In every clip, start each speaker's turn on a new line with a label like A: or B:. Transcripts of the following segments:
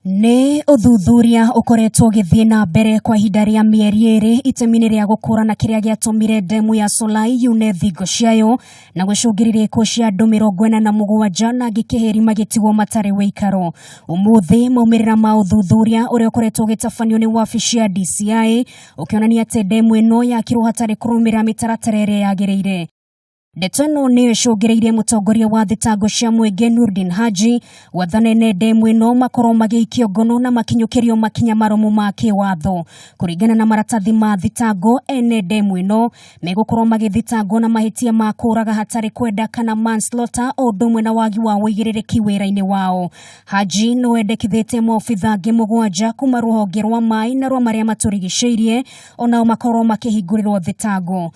A: Nĩ ũthuthuria ũkoretwo ũgĩthiĩ na mbere kwa ihinda rĩa mĩeri ĩrĩ itemi-inĩ rĩa gũkũrana kĩrĩa gĩatũmire ndemu ya Solai yune thingo ciayo na gũcũngĩrĩria ikuũ cia andũ 47 na angĩ kĩhĩri magĩtigwo matarĩ wĩikaro. Ũmũthĩ maumĩrĩra ma ũthuthuria ũrĩa ũkoretwo ũgĩtabanio nĩ wabici ya DCI ũkĩonania atĩ ndemu ĩno yakirwo hatarĩ kũrũmĩrĩra mĩtaratara ĩrĩa yagĩrĩire. Ndeto ĩno nĩyo ĩcũngĩrĩirie mũtongoria wa thitango cia mũingĩ Nurdin Haji gwathana ene ndemu ĩno makorwo magĩikio ngono na makinyũkĩrio makinya marũmu ma kĩwatho. Kũringana na maratathi ma thitango, ene ndemu ĩno megũkorwo magĩthitangwo na mahĩtia ma kũraga hatarĩ kwenda kana manslaughter o ũndũ ũmwe na wagi wa ũigĩrĩrĩki wĩra-inĩ wao. Haji no endekithĩtie maobitha angĩ 7 kuma rũhonge rwa maĩ na rwa marĩa matũrigicĩirie onao makorwo makĩhingũrĩrwo thitango.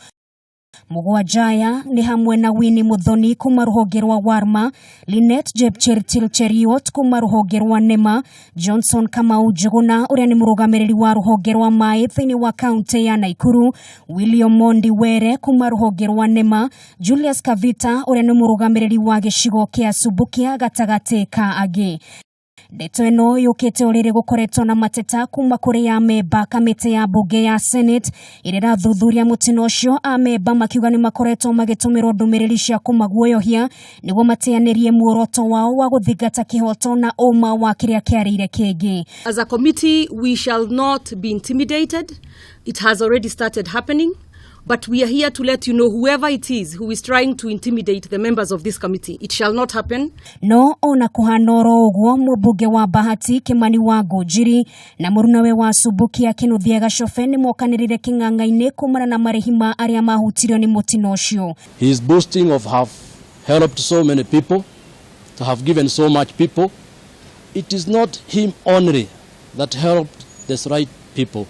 A: 7 aya nĩ hamwe na Winnie Muthoni kuma rũhonge rwa Warma, Linet Jepchirchir Cheruiyot kuma rũhonge rwa NEMA, Johnson Kamau Njuguna ũrĩa nĩ mũrũgamĩrĩri wa rũhonge rwa maĩ thĩinĩ wa kaunti ya Nakuru, William Mondi Were kuma rũhonge rwa NEMA, Julius Kavita ũrĩa nĩ mũrũgamĩrĩri wa gĩcigo kĩa Subukia gatagatĩ ka angĩ. Ndeto ĩno yũkĩte o rĩrĩ gũkoretwo na mateta kuma kũrĩ amemba kamĩtĩ ya mbunge ya Senate ĩrĩa ĩrathuthuria mũtino ũcio, amemba makiuga nĩ makoretwo magĩtũmĩrwo ndũmĩrĩri cia kũmaguoyohia nĩguo mateanĩrie muoroto wao wa gũthingata kĩhoto na ũma wa kĩrĩa kĩarĩire kĩngĩ.
B: As a committee, we shall not be intimidated. It has already started happening. But we are here to let you know whoever it is who is trying to intimidate the members of this committee, it shall not happen.
A: No ona kuhana oro ũguo, mũmbunge wa Bahati Kimani wa Ngũnjiri na mũrunawe wa Subukia Kinuthia Gacobe nĩ mokanĩrĩire kĩng'ang'a-inĩ kumana na marĩhi ma arĩa mahutirio nĩ mũtino ũcio.
C: He is boasting of have helped so many people, to have given so much people. It is not him only that helped the right people.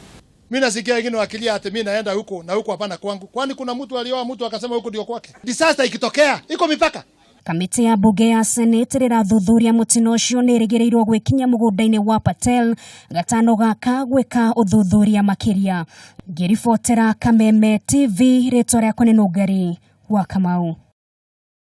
D: Mimi nasikia wengine wakilia ati mimi naenda huko na huko hapana kwangu. Kwani kuna mtu alioa mtu akasema huko ndio kwake? Disaster ikitokea iko mipaka.
A: Kamĩtĩ ya mbunge ya Senate ĩrathuthuria mũtino ũcio nĩ ĩrĩgĩrĩirwo gwĩkinya mũgũnda-inĩ wa Patel gatano gaka gwĩka ũthuthuria makĩria. Ngĩribotera Kameme TV, rĩtwa rĩakwa nĩ Nũngari wa Kamau.